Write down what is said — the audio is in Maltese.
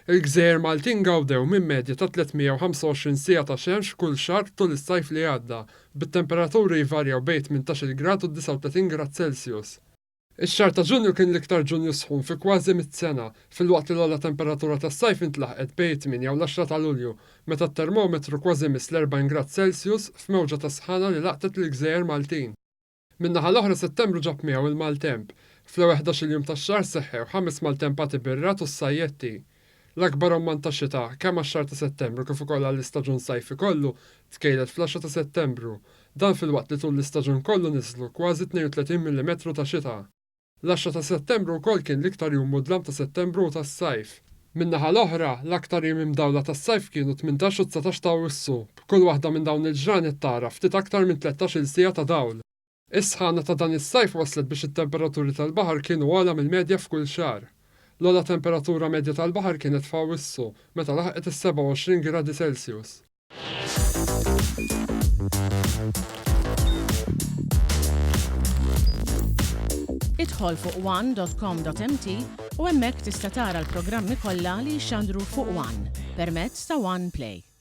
Il-gżejjer Maltin gawdew minn medja ta' 325 siegħa ta' xemx kull xahar tul is-sajf li għadda, bit-temperaturi jvarjaw bejn 18-il grad u 39 grad Celsius. Ix-xahar ta' Ġunju kien l-iktar Ġunju sħun fi kważi mitt sena, filwaqt li l-ogħla temperatura tas-sajf intlaħqet bejn it-tmienja u l-għaxra ta' Lulju, meta t-termometru kważi miss l-40 grad Celsius f'mewġa ta' sħana li laqtet lill-gżejjer Maltin. Min-naħa l-oħra Settembru ġab miegħu il-maltemp. Fl-ewwel 11-il jum tax-xahar seħħew ħames maltempati bir-ragħad u s-sajjetti. L-akbar ammont ta' xita, kemm għax-xahar ta' Settembru kif ukoll għall-istaġun sajfi kollu, tkejlet fl-għaxra ta' Settembru. Dan filwaqt li tul l-istaġun kollu niżlu kważi 32 millimetru ta' xita. L-għaxra ta' Settembru wkoll kien l-iktar jum mudlam ta' Settembru u tas-sajf. Min-naħa l-oħra, l-aktar jiem imdawla tas-sajf kienu t-18 u 19 ta' Awwissu, b'kull waħda minn dawn il-ġranet tara ftit aktar minn 13-il siegħa ta' dawl. Is-sħana ta' dan is-sajf wasslet biex it-temperaturi tal-baħar kienu ogħla mill-medja f'kull xahar. L-ogħla temperatura medja tal-baħar kienet f'Awwissu, meta laħqet is-27 gradi Celsius. Idħol fuq one.com.mt u hemmhekk tista' tara l-programmi kollha li jixxandru fuq One permezz ta' One Play.